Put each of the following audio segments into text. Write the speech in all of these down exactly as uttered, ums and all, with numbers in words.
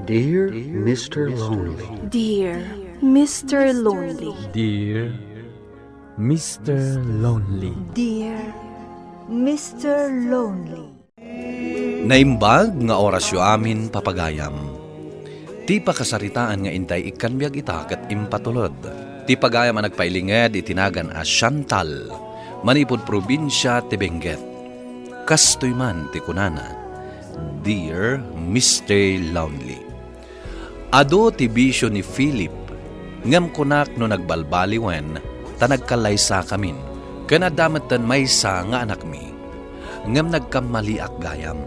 Dear Mister Lonely. Dear Mister Lonely. Dear Mister Lonely. Dear Mister Lonely. Naimbag nga orasyo amin, papagayam. Ti pakasaritaan nga intay ikkan biag ita ket impatulod. Ti pagayam a nagpailinged iti nagan a Chantal, manipud probinsia ti Benguet. Kastoy man ti kunana, "Dear Mister Lonely." Adu ti bisio ni Philip, ngem kunak no nagbalbaliwen, ta nagkallaysakamin, ken adda metten maysa nga anakmi, ngem nagkammaliak gayam.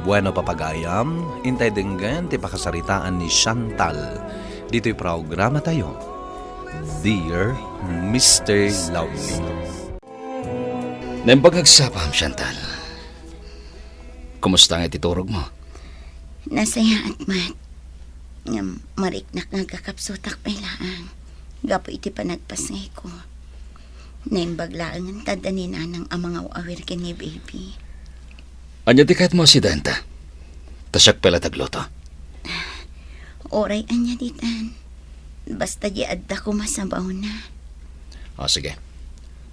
Bueno, papagayam, intay denggen ti pakasaritaan ni Chantal ditoy programatayo, Dear Mister Lonely. Naimbag nga agsapam, Chantal. Kumusta nga iti turogmo? Nasayaat met. Ngem mariknak nga agkakapsutak pay laeng gapu iti panagpasngayko. Naimbag laengen ta adda ni Nanang a mangaw-awir ken ni Baby. Ania ti kayatmo a sidenta? Ta siak pay la ti agluto. Uray ania ditan. Basta di adda koma sabawna. Ah, sige.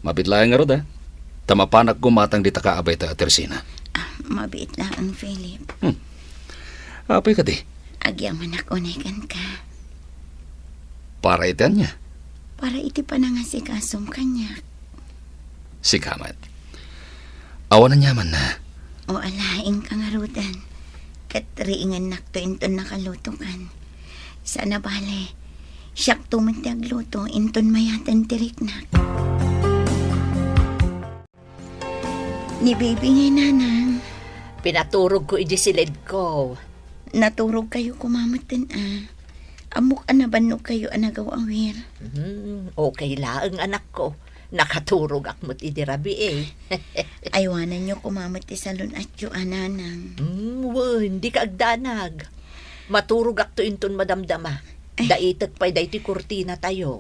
Mabiit laeng ngarud, ah. Ta mapanak gumatang dita kaabay ta a tersina. Ah, mabiit laeng, Philip. Hmm. Apay kadi? Agyamanak unay kenka. Para iti ania? Para iti panangasikasom kaniak. Sika met. Awan aniamanna. O ala, inka ngaruden. Ket riingennakto inton nakalutokan. Saan a bale, siakto met ti agluto inton mayaten ti riknak. Ni Baby ngay, Nanang. Pinaturogko iti siledko. Naturogkayo koma metten, a. Ammok a nabannogkayo a nagaw-awir. Hmm, okay laeng, anakko. Nakaturogak met idi rabii. Aywananyo koma met ti salun-atyo a, Nanang. Hmm, wen, dika agdanag. Maturogakto inton madamdama. Ay. Daitek pay daytoy kurtinatayo.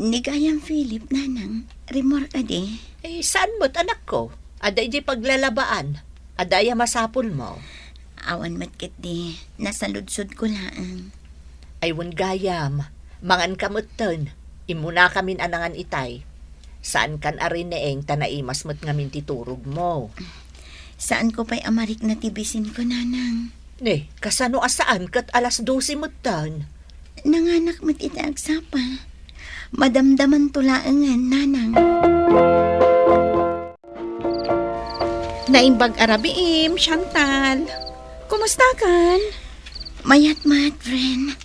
Ni gayam Philip, Nanang, rimmuar kadi? Eh, saan met, anakko? Adda idiay paglalabaan. Adda aya masapulmo? Awan met ketdi, nasaludsodko laeng. Ay wen gayam, manganka metten. Immunakamin a nangan itay. Saankan a rineeng ta naimas met ngamin ti turogmo. Saanko pay a marikna ti bisinko, Nanang. Ne, kasano a saan ket alas dose metten? Nanganak met iti agsapa. Madamdamanto laengen, Nanang. Naimbag a rabiim, Chantal. Kumustakan? Mayat met, friend.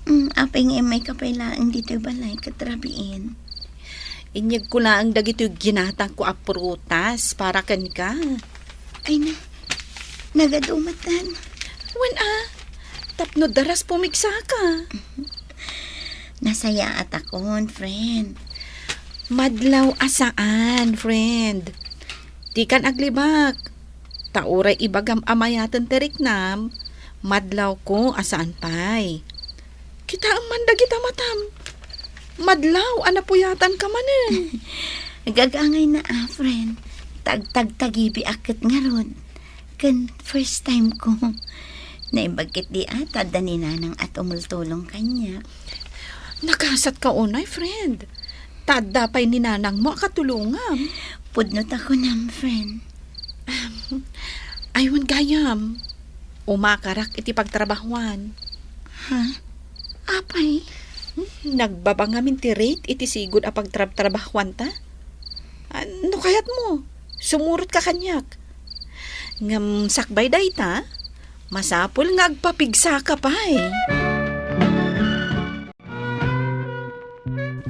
Mm, apay nga immayka pay laeng ditoy balay ket rabiin? Inyegko laeng dagitoy ginatangko a prutas para kenka. Ay na, nagadu metten. Wen a, tapno daras pumigsaka. Nasayaatakon, friend. Madlaw a saan, friend. Dikan aglibak. Ta uray ibagam a mayaten ti riknam, madlawko a saan pay. Kitaem man dagita matam. Madlaw a napuyatanka manen. Gagangayna a, friend. Tagtagtagibiak ket ngarud. Ken first time ko. Naimbag ketdi a ta adda ni Nanang a tumultulong kaniak. Nakasatka unay, friend. Ta adda pay ni Nanangmo a katulongam. Pudno ta kunam, friend. Ahem. Ay wen gayam. Umakarak iti pagtrabahuan. Ha? Apay? Hmm, nagbaba ngamin ti rate iti sigud a pagtrabtrabahuanta. Ah, no kayatmo, sumurotka kaniak. Ngem sakbay dayta, masapul nga agpapigsaka pay.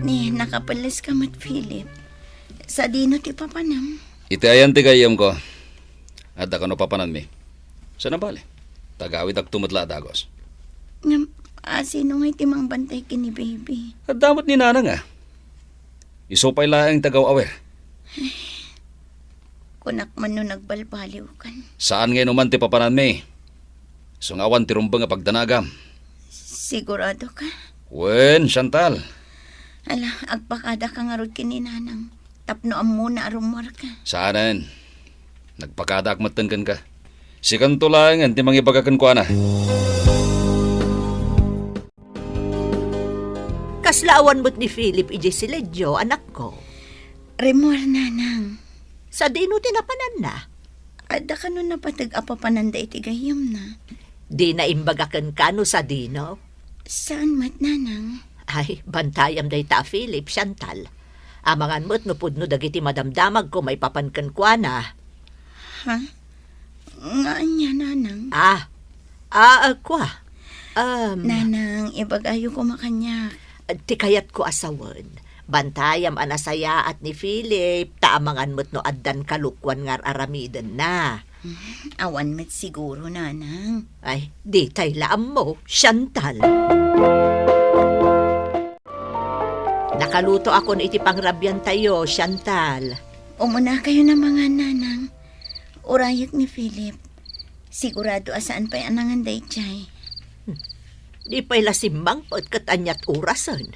Ni, nakapelleska met, Philip. Sadino ti papanam? Iti ayan ti gayyemko. Adda kano papananmi? Saan a bale, tagawidakto met la a dagus. Ngem, a, sino ngay ti mangbantay ken ni Baby? Adda met ni Nanang a. Isu pay laeng ti agaw-awir. Kunak man no nagbalbaliwkan. Saan nga inuman ti papananmi? Isu nga awan ti rumbeng a pagdanagam. Sigurado ka? Wen, Chantal. Ala, agpakada ka ngarud ken ni Nanang. Tapno ammona a rummuarka. Saanen. Nagpakadaak metten kenka. Sikanto laengen ti mangibaga kenkuana. Kasla awan met ni Philip idiay siledio, anakko? Rimmuar, nanang. Sadino ti napananna? Adda kano napateg a papananda iti gayyemna? Dina imbaga kenka no sadino? Saan met, nanang. Ay, bantayam dayta a Philip, Chantal. Amangan met no pudno dagiti madamdamagko maipapan kenkuana. Ha? Nga ania, nanang? Ah, ah, ah, kua. Um, Nanang, ibagayo koma kaniak. Ti kayatko a sawen, bantayam a nasayaat ni Philip, ta amangan met no addan kalukuan nga ar-aramidenna. Hmm, awan met siguro, nanang. Ay, ditay la ammo, Chantal. Nakalutoakon iti pangrabiantayo, Chantal. Umunakayon a mangan, nanang. Urayek ni Philip. Sigurado a saan pay a nangan daydiay. Di pay la simmangpet ket aniat orasen.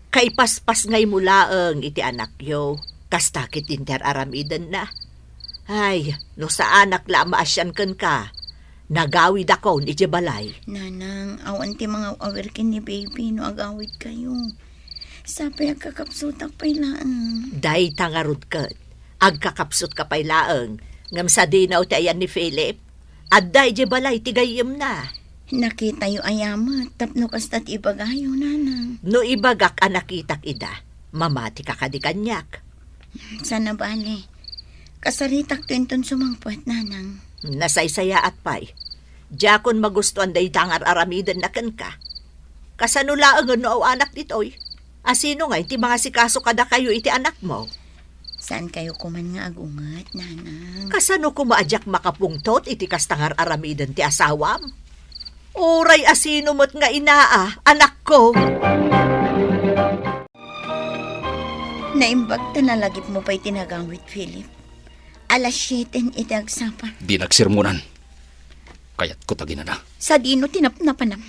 Kaipaspasngaymo laeng iti anakyo, kasta ket ti ar-aramidenna. Ay, no saanak la a maasian kenka, nagawidakon idiay balay. Nanang, awan ti mangaw-awir ken ni baby no agawidkayo. Sapay agkakapsutak pay laeng. Dayta ngarud ket, agkakapsutka pay laeng, ngem sadino ti ayan ni Philip? Adda idiay balay ti gayyemna. Nakitayo aya met tapno kasta ti ibagayo, nanang? No ibagak a nakitak ida, mamatika kadi kaniak? Saan a bale. Kasaritakto inton sumangpet, nanang. Nasaysayaat pay. Diakon magustuan dayta nga ar-aramidenna kenka. Kasano laengen no awanak ditoy? A sino ngay ti mangasikaso kadakayo iti anakmo? Saankayo koman nga agunget, nanang. Kasano koma a diak makapungtot iti kasta nga ar-aramiden ti asawam? Uray a sino met nga inaa, anakko. Naimbag ta nalagipmo pay ti nagawid, Philip. Alas siete iti agsapa. Di nagsermonan. Kayatko ta aginana. Sadino ti napnapanam?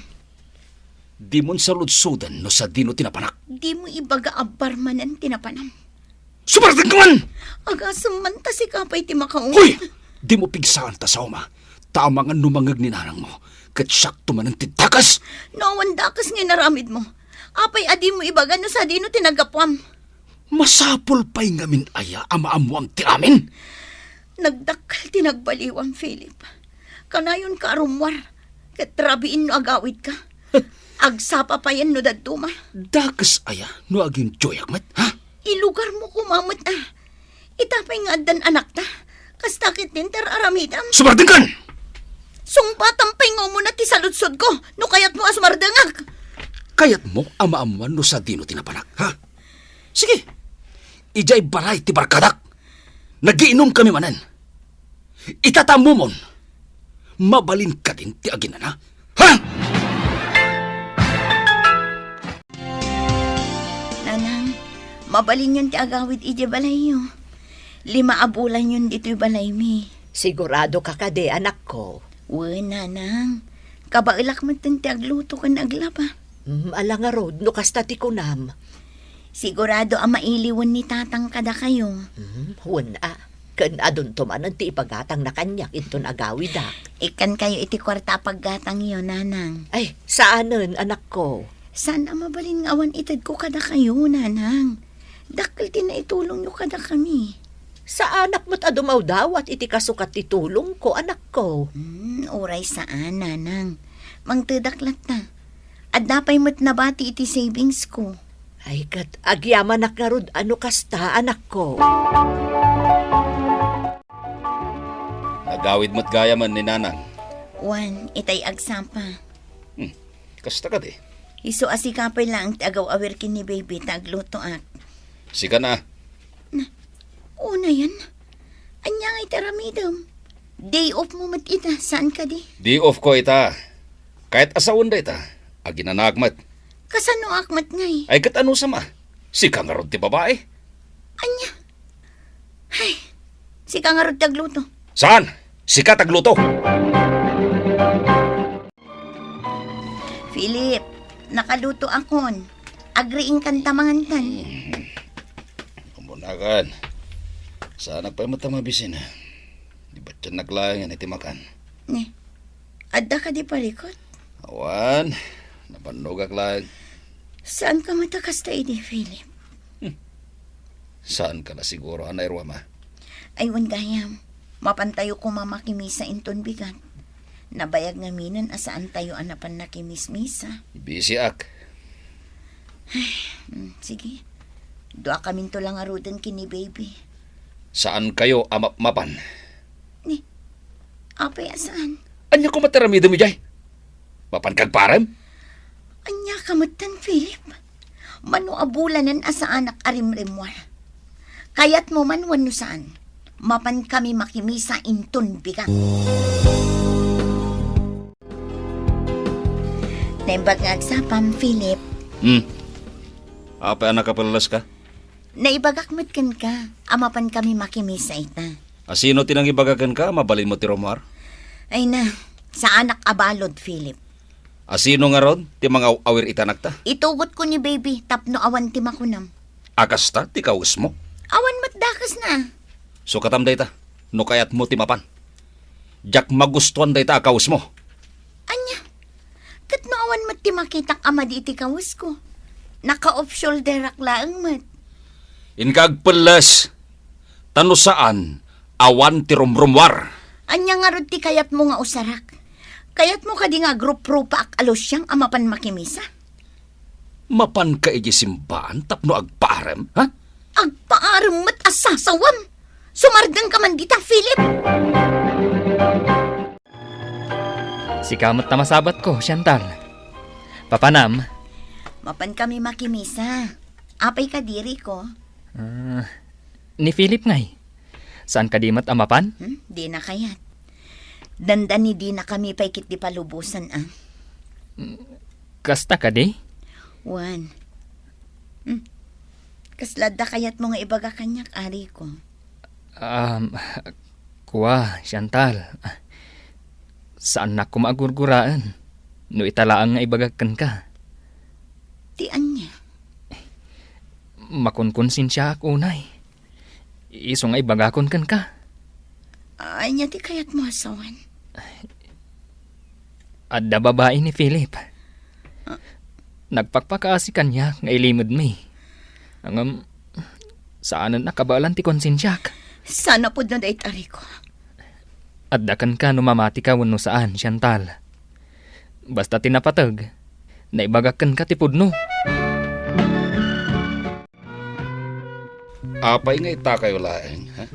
Dimon saludsoden no sadino ti napanak. Dimo ibaga a barmanen ti napanam. Sumardengka man! Agasem man ta sika pay ti makaunget. Hoy! Dimo pigsaan ta saoma. Ta amangan no mangngeg ni nanangmo, ket siakto manen ti dakes. No awan dakes nga inaramidmo, apay a dimo ibaga no sadino ti naggapuam? Masapul pay ngamin aya a maammoam ti amin? Nagdakkel ti nagbaliwam, Philip. Kanayonka a rummuar, ket rabiin no agawidka. Agsapa payen no dadduma. Dakes aya no aginjoyak met, ha? Ilugarmo koma met, a. Ita pay nga addan anakta, kasta ket ti ar-aramidam. Sumardengkan! Sungbatam pay nga umuna ti saludsodko, no kayatmo a sumardengak. Kayatmo a maammoan no sadino ti napanak, ha? Sige, idiay balay ti barkadak. Nagiinumkami manen. Ita ta ammomon, mabalin kadin ti aginana? Ha? Nanang, mabalinyon ti agawid idiay balayyo. Lima a bulanyon ditoy balaymi. Siguradoka kadi, anakko? Wen, nanang. Kabaelak metten ti agluto ken aglaba. Hmm, ala ngarud, no kasta ti kunam. Sigurado a mailiwen ni tatang kadakayo. Hmm, wen a. Ken adunto manen ti ipagatangna kaniak inton agawidak. Ikkankayo iti kuarta a paggatangyo, nanang. Ay, saanen, anakko. Saan a mabalin nga awan itedko kadakayo, nanang. Dakkel ti naitulongyo kadakami. Saanak met a dumawdawat iti kasukat ti tulongko, anakko. Hmm, uray saan, nanang. Mangtedak latta. Adda pay met nabati iti savings ko. Ay, ket agyamanak ngarud a no kasta, anakko. Nagawid met gayamen ni nanang. Wen, itay agsapa. Hmm, kasta kadi? Isu a sika pay laeng ti agaw-awir ken ni baby ta aglutoak. Sika na. Na, unayen. Ania ngay ti aramidem? Day off mo met ita, saan kadi? Day off ko ita. Kayat a sawen dayta, aginanaak met. Kasanoak met ngay? Ay, ket ano sama? Sika ngarud ti babae. Ania? Ay, sika ngarud ti agluto. Saan? Sika ti agluto. Philip, nakalutoakon. Agriingkan ta mangankan. Hmm. Umunakan. Saanak pay met a mabisin. Di batiannak laengen iti makan. Ni, adda kadi parikut? Awan, nabannogak laeng. Saanka met a kasta idi, Philip? Hmm. Saanka la siguro a nairuam, a? Ay, wen gayam. Mapantayo koma makimisa inton bigat. Nabayag ngaminen a saantayo a napan nakimismisa. Busyak. Hmm, sige. Duakaminto la ngaruden ken ni baby. Saankayo a mapmapan? Ni, apay a saan? Ania koma ti aramidem idiay? Mapanka agparem? Aniaka metten, Philip? Mano a bulanen a saanak a rimrimmuar? Kayatmo man wenno saan, mapankami makimisa inton bigat. Naimbag nga agsapam, Philip. Hmm. Apay a nakapelleska? Naibagak met kenka a mapankami makimisa ita. A sino ti nangibaga kenka a mabalinmo ti rummuar? Ay na, saanak a balud, Philip. A sino ngarud ti mangaw-awir iti anakta? Itugotko ni baby tapno awan ti makunam. A kasta ti kawesmo? Awan met dakesna. Sukatam dayta, no kayatmo ti mapan. Diak magustuan dayta a kawesmo. Ania? Ket no awan met ti makitak a madi iti kawesko, naka-off shoulderak laeng met. Inka agpelles, ta no saan, awan ti rumrummuar. Ania ngarud ti kayatmo nga usarak? Kayatmo kadi nga agruprupaak a lusiang a mapan makimisa? Mapanka idiay simbaan tapno agpaarem, ha? Agpaarem met a sasawam! Sumardengka man dita, Philip! Sika met ta masabatko, Chantal. Papanam? Mapankami makimisa. Apay kadi, Rico? Ah, ni Philip ngay. Saan kadi met a mapan? Hmm? Dina kayat. Dandani dinakami pay ketdi palubosan, a. Kasta kadi? Wen. Hmm. Kasla adda kayatmo nga ibaga kaniak, a Rico? Um, kua, Chantal. Saannak koma a gurguraen no ita laeng nga ibagak kenka. Ti ania? Makonkonsensiaak unay. Isu nga ibagakon kenka. Ania ti kayatmo a sawen? Adda babai ni Philip. Ah. Nagpakpakaasi kaniak nga ilimedmi. Ngem, saanen a kabaelan ti konsensiak. Saan a pudno dayta, Rico? Adda kenka no mamatika wenno saan, Chantal. Basta ti napateg, naibagak kenka ti pudno. Apay nga itakayo laeng, ha?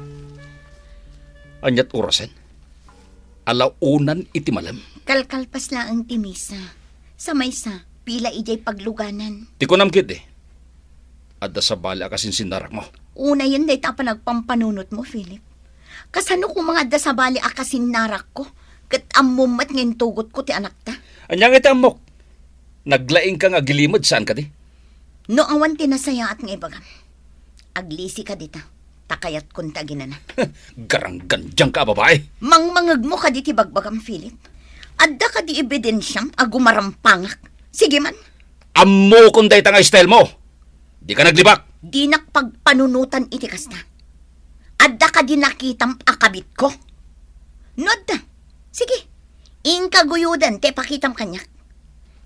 Aniat orasen? Alaonan iti malem. Kalkalpas laeng ti misa. Sa maysa, pila idiay pagluganan. Ti kunam ketdi, adda sabali a kasinsinnarakmo. Unayen dayta a panagpampanunotmo, Philip. Kasano koma nga adda sabali a kasinnarakko, ket ammom met nga intugotko ti anakta? Ania nga iti ammok? Naglaingka nga agilimed, saan kadi? No awan ti nasayaat nga ibagam, aglisika dita, ta kayatkon ti aginana. Garanggandiangka a babai! Mangmangegmo kadi ti bagbagam, Philip? Adda kadi ebidensiam a gumarampangak? Sige man. Ammokon dayta nga style mo! Dika naglibak! Dinak pagpanunotan iti kasta. Adda kadi nakitam a kabitko? No adda, sige, inka guyoden ti ipakitam kaniak.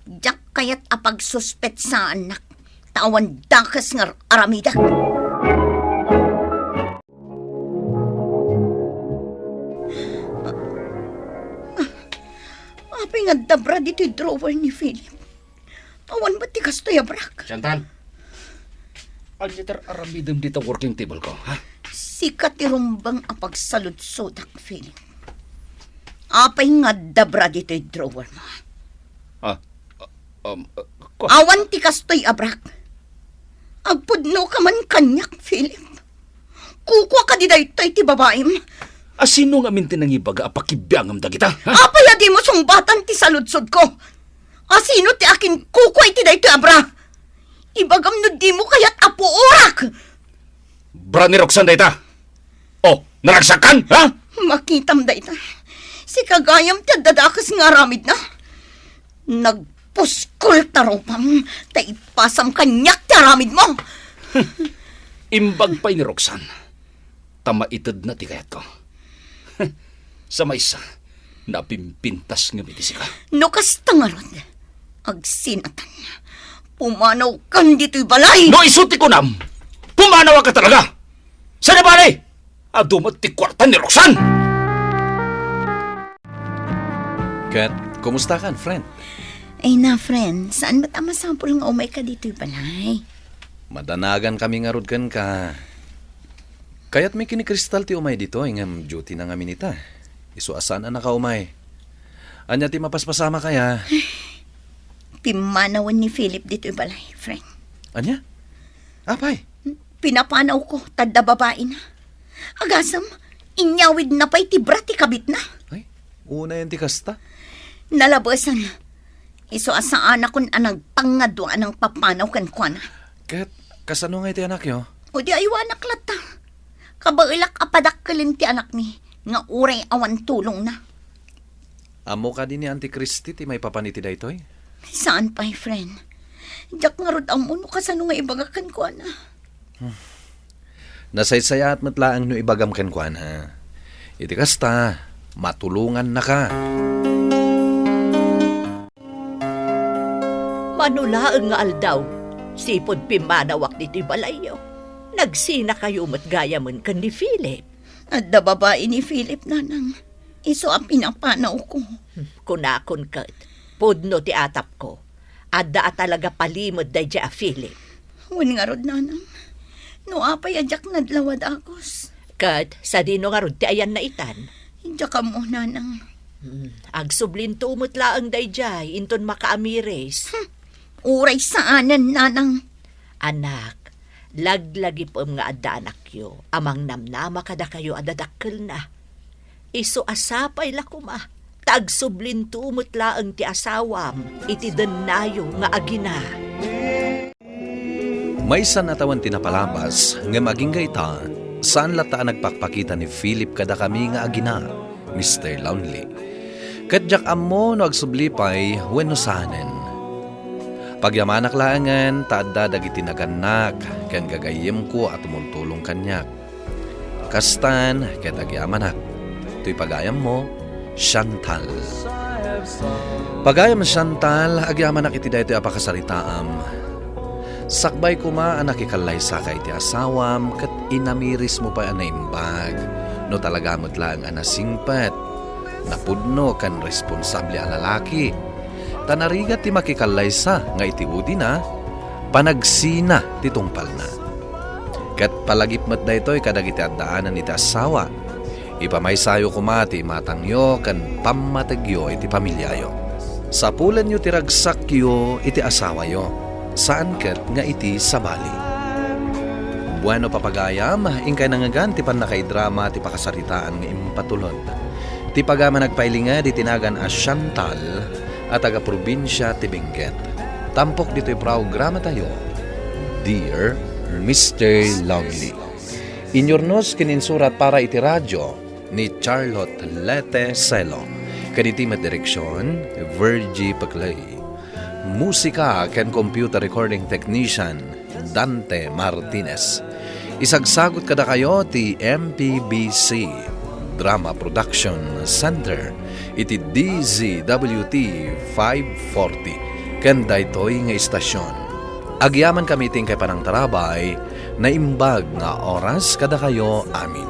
Diak kayat a pagsuspetsaannak, ta awan dakes nga ar-aramidek. Apay nga adda bra ditoy drawer ni Philip? Awan met ti kastoy a brak. Chantal, ania ti ar-aramidem dita working table ko, ha? Sika ti rumbeng a pagsaludsodak, Philip. Apay nga adda bra ditoy drawer mo? Ah, ah, um, ah, ko- Awan ti kastoy a brak. Agpudno ka man kaniak, Philip. Kukua kadi daytoy ti babaim? A sino ngamin ti nangibaga a pakibiangem dagita, ha? Apay a dimo sungbatan ti saludsodko? A sino ti akinkukua iti daytoy a bra? Ibagam no dimo kayat a puorak! Bra ni Roxanne dayta. Oh, naragsakan, ha? Makitam dayta. Sika gayam ti adda dakes nga aramidna. Nagpuskol ta rupam, ta ipasam kaniak ti aramidmo. Imbag pay ni Roxanne, ta maitedna ti kayatko. Sa maysa, napimpintas ngem iti sika. No kasta ngarud, agsinatan. Pumanawkan ditoy balay! No isu ti kunam, pumanawka talaga! Saan a bale? Adu met ti kuarta ni Roxanne! Ket, kumusta kan, friend? Ay na, friend. Saan met a masapul nga umayka ditoy balay? Madanagan kami ngarud kenka. Kayatmi ken ni Crystal ti umay ditoy, ngem duty na ngamin ita. Isu a saan a nakaumay. Ania ti mapaspasama kaya? Pimmanawen ni Philip ditoy balay, friend. Ania? Apay? Pinapanawko, ta adda babaina. Agasem, inyawidna pay ti bra ti kabitna. Ay, unayen ti kasta. Nalabesan. Isu a saanakon a nagpangngaduanang papanaw kenkuana. Ket kasano nga iti anakyo? O di aywanak latta. Kabaelak a padakkelen ti anakmi nga uray awan tulongna. Ammo kadi ni Auntie Christy ti maipapan iti daytoy? Saan pay, friend. Diak ngarud ammo no kasano nga ibagak kenkuana. Nasaysayaat met laeng no ibagam kenkuana. Iti kasta, matulongannaka. Mano laeng nga aldaw, sipud pimmanawak ditoy balayyo, nagsinakayo met gayamen ken ni Philip. Adda babai ni Philip, nanang. Isu a pinapanawko. Kunakon ket, pudno ti atapko. Adda a talaga palimed daydiay a Philip. Wen ngarud, nanang. No apay a diak nadlaw a dagus. Ket sadino ngarud ti ayanna itan? Diak ammo, nanang. Hmm, agsublinto met laeng daydiay inton makaamiris. Hmm, uray saanen, nanang. Anak, laglagipem nga adda anakyo a mangnamnama kadakayo a dadakkelna. Isu a sapay la koma, ta agsublinto met laeng ti asawam iti dennayo nga agina. Maysa a tawen ti napalabas, ngem agingga ita, saan latta a nagpakpakita ni Philip kadakami nga agina, Mister Lonely. Ket diak ammo no agsubli pay wenno saanen. Pagyamanak laengen ta adda dagiti nagannak ken gagayyemko a tumultulong kaniak. Kastan ket agyamanak. Toy pagayammo, Chantal. Pagayam Chantal, agyamanak iti daytoy a pakasaritaam. Sakbay koma a nakikallaysaka iti asawam ket inamirismo pay a naimbag no talaga met laeng a nasingpet, napudno ken responsable a lalaki. Ta narigat ti makikallaysa nga iti udina, panagsina ti tungpalna. Ket palagip met daytoy kadagiti addaanan iti asawa. Ipamaysayo koma ti imatangyo ken pammategyo iti pamiliayo. Sapulenyo ti ragsakyo iti asawayo, saan ket nga iti sabali. Bueno, papagayam, inkay nangngegan ti pannakaidrama ti pakasaritaan nga impatulod. Ti pagayam a nagpailinged iti nagan a Chantal a taga-probinsia ti Benguet. Tampok ditoy programatayo, Dear Mister Lonely. Inyurnos ken insurat para iti radio ni Charlotte Lete Celo. Ken iti met direksion, Virgie Peclay. Musika ken computer recording technician, Dante Martinez. Isagsagut kadakayo ti M P B C Drama Production Center iti D Z W T five forty ken daytoy nga istasyon. Agyamankami iti inkay panangtarabay, naimbag nga oras kadakayo amin.